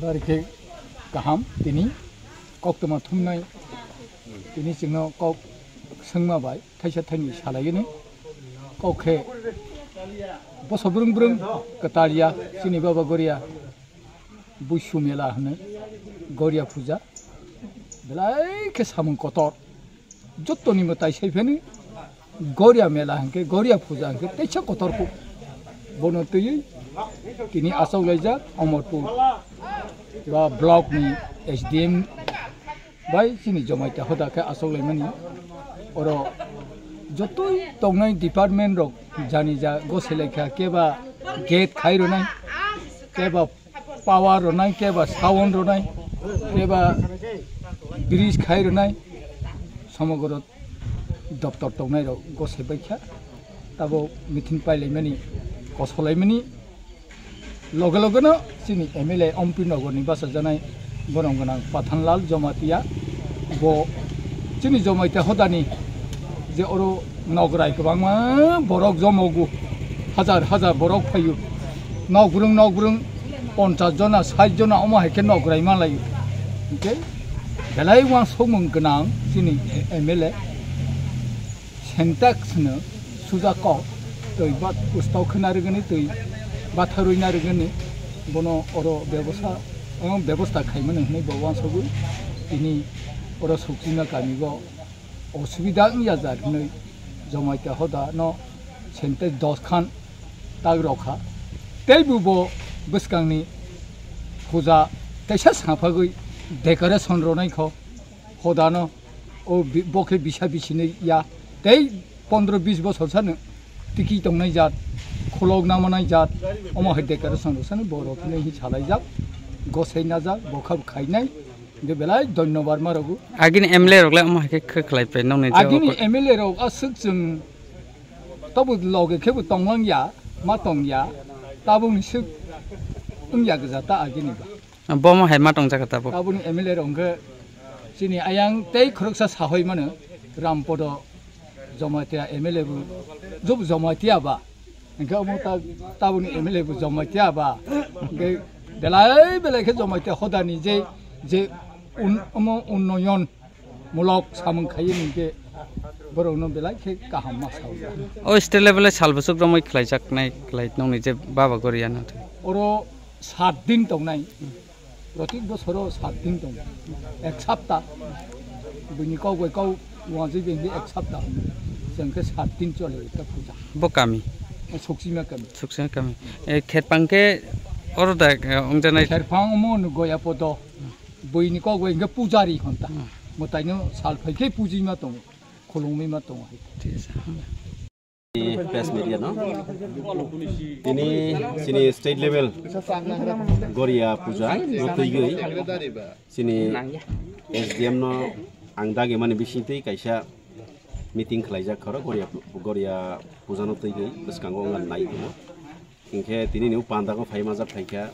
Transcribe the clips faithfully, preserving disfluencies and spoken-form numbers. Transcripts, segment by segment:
Bari khe kaham tini koktwma thumnai tini chwngno kok swngma bai thaisa thaini salaigini kok khe boso brwng brwng kwtal ya chini baba goria buisu mela hwnwi goria puja belai khe samung kotor jottoni mwtai sai pheni Goria mela hwnkhe, Goria puja hwnkhe teisa kotor kuk. Bono twiwi tini achuk laijak Omorpur ba block ni S D M bai chini Jomaita hoda khe achuk laimani. Oro jotoi tongnai department rok jani ja goselaikha, keba gate khai rwnai, keba power rwnai, keba sound rwnai, keba bridge khai rwnai, somogoro doptor tongnai rok gosai baikha. Tabo meeting pailaimani, kosolaimani loge loge no chini M L A Ompi Nogor ni bachajaknai borong gwnang Pathanlal Jomatia bo chini Jomaita hodani je oro nograi kwbangma borok jomogu, hajar hajar borok phaio, nogbrwng nogbrwng ponchas jona, sait jona omo hai khe nograi manlaio. Hwnkhe belai uansukmung gwnang chini M L A Sentex hwno suja kok twi ba ustok khwna rwgwni twi batharwi na rwgwni bono oro bebosa, omo bebosta khaimani hwnwi bo uansugwi tini oro Sukchima kami o osubida wngya jar hwnwi Jomaita hoda no Sentex dos khan tak rokha. Teibo bo bwskangni puja teisa saphagwi decoration rwnai kho hodano o bi-, bo khe bisa bisini ya tei pondro bis bosor sano tiki tongnai jat, khulok namanai jat, omo hai decoration rok sano borok hinwi hi salaijak, gosai najak, bo kha khainai, hingke belai dhonnobar ma rogo. Agini M L A rok le omo hai khe khe khlai pai nokni jagao. Agini M L A rok aswk chwng tobo loge khe bo tonglang ya, ma tong ya, tabukni swk wng ya gwja ta agini ba. Bomo hai ma tong jaka tabuk. Tabukni M L A rok hwnkhe chini ayang tei khoroksa sahoi mano Rampodo Jomatia M L A bo, job Jomatia ba. Hingke omo ta, tabukni M L A bo Jomatia ba. Hingke belai belai khe Jomatia hodani je, je un-, omo unnoyon mulok samung khaye hingke borokno belai khe kaham ma sao. O state level o sal bwswk romwi khlaijaknai khlai nongni je Baba Goria no. Oro sat din tongnai. Protik bosoro sat din tongo. Ek sapta. Bini kok bai kok wajwi bini ek sapta. Jeng khe sat din chole ta puja. Bo kami? Sukchima kami. Sukchima kami. E, kherpang khe oro da, e, ongjanai? Kherpang omo no Goya podo. Bini kok bai hingke pujari honta. Hmm. Mwtaino sal phai khe pujima tongo. Khulumwi ma tongo hai. Press media no. Tini chini state level Goria puja no twigwi chini S D M no ang dagi mani bising twi kaisa meeting khlaijak khoro Goria, Goria puja no twigwi bwskango wngna nai tongo. Hinkhe tini ni o panda o phai majak phaikha,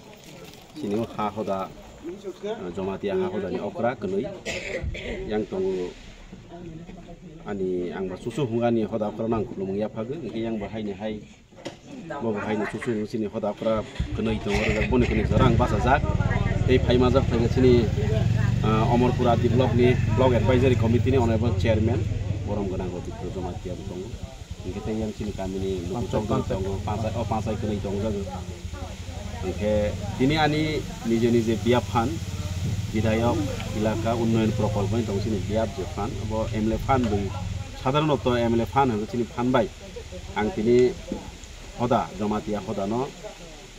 chini o ha hoda, ah, Jomatia ha hoda ni okra kwnwi yang tongo. Ani ang ba chuchu hwnga ni hoda okra nang khulumung ya phagwi, hinkhe yang bo hai ni hai, bo bo hai ni chuchu hwnga chini hoda okra kwnwi tongo, rwjak boni kwnwi jora ang bachajak. Tei phai majak phaikha chini, ah, Omorpur Adi block ni block advisory committee ni honorable chairman Borom Gwnang Roti Jomatia bo tongo. Hingke tei yang chini kami ni luku chok dui tongo, panchai, o panchai kwnwi tong jago. Hingke tini ani nije nije biap phan, bidhayok, ilaka unnoyon prokolpo ni tong chini biap je phan, abo M L A phan dui, sadharonoto M L A phan hwnwi chini phan bai. Ang tini hoda, Jomatia hoda no,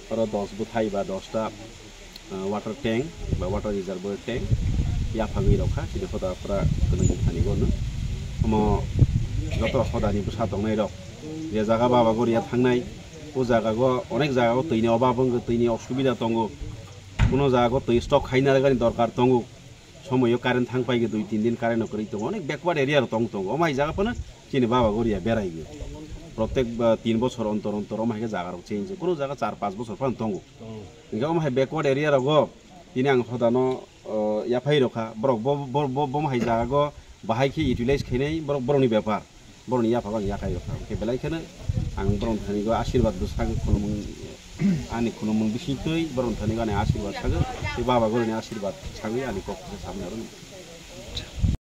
oro dos bwthai ba dos ta ah, water tank ba water reservoir tank yaphagwi rokha, chini hoda pura kwnwi thani bono. Omo joto hodani bwsa tongnai rok, je jaga Baba Goria thangnai, o jaga go onek jaga o twi ni obab wngkha, twi ni osubida tongo, kuno jaga o twi stock khaina rwgani dorkar tongo, somoyo current thang pai khe dui tin din current no kwrwi tongo, onek backward area rok tong tongo, omo hai jaga phano chini Baba Goria berai go, protek, ah, tin bosor ontor ontor omo hai khe jaga rok change, kuno jaga char panch bosor phano tongo. Hingke omo hai backward area rogo Tini ang hodano, o, yaphai rokha, borok bo, bo, bo, bo hai jaga go bahai khe utilize khainai borok, borokni bepar, borokni yapha ang yakhai rokha. Hwnkhe belai kheno ang borok thani go asirwad bwsang khulumung, ani khulumung bising twi borok thani go ani asirwad sago, tei baba goroni asirwad sagwi ani kok khe samwi aro.